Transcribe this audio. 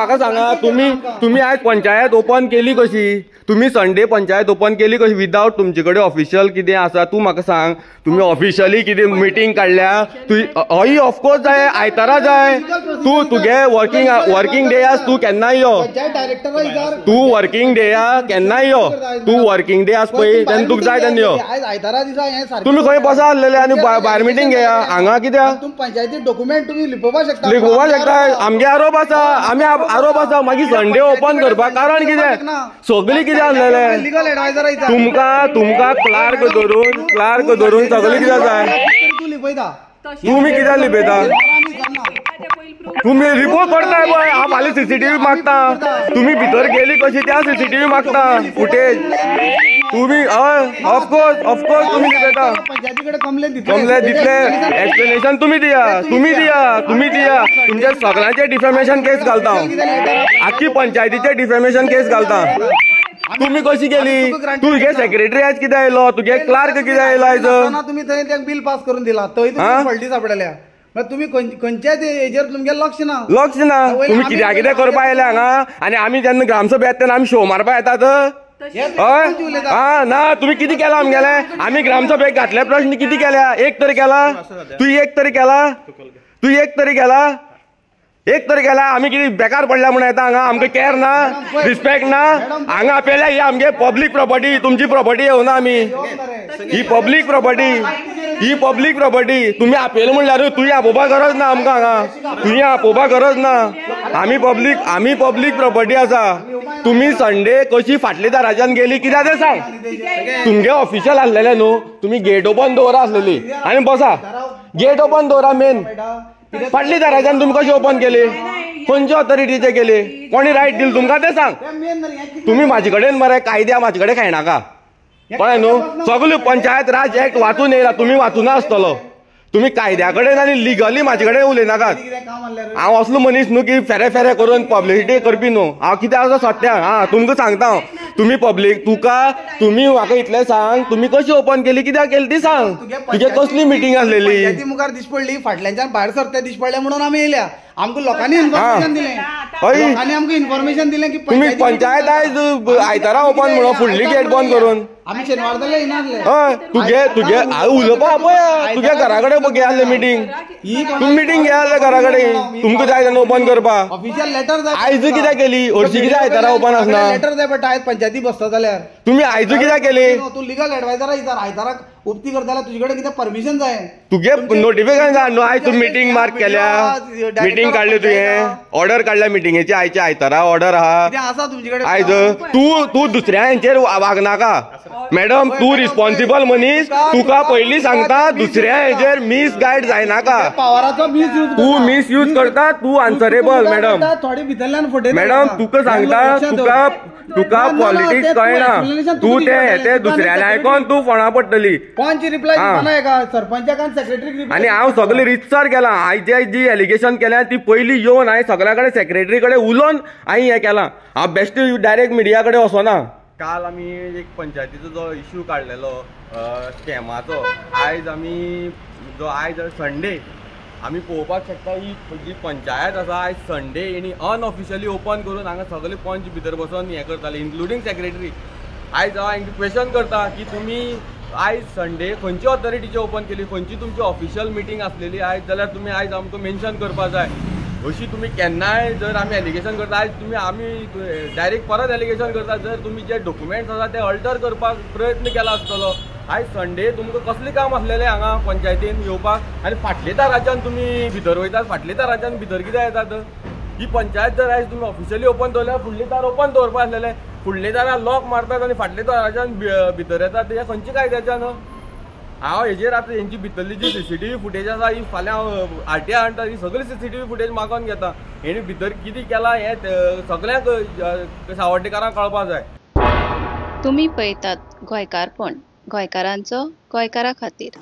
म्हाका सांगा, तुम्ही तुम्ही आयज पंचायत ओपन केली कशी? तुम्ही संडे पंचायत ओपन केली कशी विदाउट तुमचे कडेन ऑफिशियल कितें आसा? तूं म्हाका सांग, तुम्ही ऑफिशियली कितें मिटींग काडल्या? तूं हय ऑफकोर्स जाय, आयतारा जाय. तूं तुगे वर्किंग वर्किंग डे आस, तूं केन्नाय यो. तूं वर्किंग डे केन्नाय यो, तूं वर्किंग डे आस पळय तेन्ना तुका जाय तेन्ना यो. तुमी खंय बसा आसलेले आनी भायर मिटींग घेया हांगा कित्याक? पंचायती डॉक्युमेंट तुमी लिपोवपाक शकता, लिपोवपाक शकता. आमगे आरोप आसा, आमी आरोप आसा. मागीर संडे ओपन करपाक कारण कितें? सगळीं कितें आसलेलें तुमकां तुमकां क्लार्क धरून, क्लार्क धरून सगळीं कितें जाय? तुमी कित्याक लिपयता? तुमी रिपोर्ट करताय पळय. हांव फाल्यां सीसीटीव्ही मागता. तुमी भितर गेली कशी त्या सीसीटीव्ही मागता फुटेज. तुमी हय ऑफकोर्स ऑफकोर्स तुमी लिपयता. कंप्लेन दितले, एक्सप्लेनेशन तुमी दिया, तुमी दिया, तुमी दिया. तुमच्या सगळ्यांचे डिफेमेशन केस घालता, आख्खी पंचायतीचे डिफेमेशन केस घालता. तुमी कशी केली? तुगे सेक्रेटरी आयज कितें आयलो, तुगे क्लार्क कितें आयलो आयज? तुमी थंय बिल पास करून दिला, थंय फॉल्टी सापडल्या. तुमी खंयच्याच हेजेर तुमगे लक्ष ना, लक्ष ना. तुमी कित्याक कितें करपा आयले हांगा? आनी आमी जेन्ना ग्रामसभा येता तेन्ना आमी शो मारपा येतात. हय हा ना, तुमी कितें केलां आमगेलें? आमी ग्रामसभेक घातले प्रश्न कितें केल्या? एक तरी केला? तूं एक तरी केला? तूं एक तरी केला? एक तरी केला? आमी कितें बेकार पडल्या म्हणून येता हांगा? आमकां कॅर ना, रिस्पेक्ट ना. हांगा आपयल्या ही आमगे पब्लीक प्रॉपर्टी, तुमची प्रॉपर्टी येवना आमी. ही पब्लीक प्रॉपर्टी, ही पब्लीक प्रॉपर्टी. तुमी आपयलें म्हणल्यार तुवें आपोवपा गरज ना आमकां हांगा, तुवें आपोवपा गरज ना. आमी पब्लीक, आमी पब्लीक प्रॉपर्टी आसा. तुमी संडे कशी फाटल्या दाराच्यान गेली कित्याक तें सांग. तुमगे ऑफिशियल आसलेलें न्हू, तुमी गेट ओपन दवरा आसलेली आनी बसा. गेट ओपन दवरा मेन. फाटली दाराच्यान तुमी कशी ओपन केली? खंयच्या ऑथॉरिटीचे केली? कोणी रायट दिल तुमकां तें सांग. तुमी म्हाजे कडेन मरे कायद्या म्हाजे कडेन खेळनाका, कळ्ळें न्हू? सगळ्यो पंचायत राज एक्ट वाचून येयला, तुमी वाचूना आसतलो. तुमी कायद्या कडेन आनी लिगली म्हाजे कडेन उलयनाकात. हांव असलो मनीस न्हू की फेरे फेरे करून पब्लिसिटी करपी न्हू. हांव कितें आसा सत्या हा तुमकां सांगता हांव. तुमी पब्लीक तुका तुमी म्हाका इतलें सांग, तुमी कशी ओपन केली, कित्याक केली ती सांग. तुगे कसली मिटींग आसलेली? मुखार दिस पडली, फाटल्याच्यान भायर सरते दिस पडले म्हणून आमी येयल्या. आमकां लोकांनी इन्फॉर्मेशन दिलें, लोकांनी आमकां इन्फॉर्मेशन दिलें की तुमी पंचायत आयज आयतारा ओपन म्हणून फुडली गेट बंद करून. आमी शेनवार जाल्यार येयनासले. हय तुगे तुगे हांव उलोवपा पळय, तुगे घरा कडेन घेय आसलें मिटींग. तुमी मिटींग घेय आसले घरा कडेन, तुमकां जाय तेन्ना ओपन करपा. ऑफिशियल लेटर जाय. आयज कित्याक केली? हरशीं कित्याक आयतारा ओपन आसना? लेटर जाय पडटा आयज पंचायती बसता जाल्यार. तुमी आयज कित्याक केली? तूं लिगल एडवायजरा विचार. आयताराक उक्ती करता जाल्यार तुजे कडेन कितें परमिशन जाय? तुगे नोटिफिकेशन जाय न्हू. आयज तूं मिटींग मार्क केल्या, मिटींग काडली तुवें, ऑर्डर काडल्या मिटिंगेची. आयच्या आयतारा ऑर्डर आहा आसा तुमचे कडेन. आयज तूं तूं दुसऱ्या हेंचेर वागनाका मॅडम. तूं रिस्पॉन्सिबल मनीस, तुका पयलीं सांगता, दुसऱ्या हेजेर मिसगायड जायनाका. पावराचो मिसयूज तूं मिसयूज करता, तूं आन्सरेबल मॅडम. थोडी भितरल्यान फुटेज मॅडम तुका सांगता, तुका तुका पॉलिटिक्स कळना. तूं ते दुसऱ्याले आयकोन तूं फोणा पडटली. पंच रिप्लाय दिना एका सरपंचाक आनी सेक्रेटरीक. आनी हांव सगळें रितसर केलां. आयज जी एलिगेशन केल्या ती पयलीं येवन हांवें सगळ्या कडेन सेक्रेटरी कडेन उलोवन हांवें हें केलां. हांव बेश्ट डायरेक्ट मिडिया कडेन वचना. काल आमी एक पंचायतीचो जो इश्यू काडलेलो स्कॅमाचो, आयज आमी जो आयज संडे आमी पळोवपाक शकता ही जी पंचायत आसा आयज संडे हेणी अनऑफिशियली ओपन करून हांगा सगळे पंच भितर बसून हें करताले, इन्क्लुडींग सेक्रेटरी. आयज हांव हांकां क्वेशन करता की तुमी आयज संडे खंयची ऑथॉरिटीची ओपन केली, खंयची तुमची ऑफिशियल मिटींग आसलेली आयज, जाल्यार तुमी आयज आमकां मेन्शन करपा जाय. अशी तुमी केन्नाय जर आमी एलिगेशन करता, आयज तुमी आमी डायरेक्ट परत एलिगेशन करता. जर तुमी जे डॉक्युमेंट्स आसा ते अल्टर करपाक प्रयत्न केला आसतलो. आयज संडे तुमकां कसलें काम आसलेलें हांगा पंचायतीन येवपाक? आनी फाटले दाराच्यान तुमी भितर वयतात, फाटले दाराच्यान भितर कित्याक येतात? ही पंचायत जर आयज तुमी ऑफिशियली ओपन दवरल्यार फुडले दार ओपन दवरपा आसलेलें. फुडले दारार लॉक मारतात आनी फाटले दाराच्यान भितर येतात, हें खंयच्या कायद्याच्यान? हांव हेजेर आतां हेंची भितरली जी सीसीटीव्ही फुटेज आसा ही फाल्यां हांव आरटीआय हाडटा, ही सगळी सीसीटीव्ही फुटेज मागोवन घेता. हेणी भितर कितें केलां हें सगळ्यांक सावड्डेकारांक कळपा जाय. तुमी पळयतात गोंयकारपण, गोंयकारांचो गोंयकारा खातीर.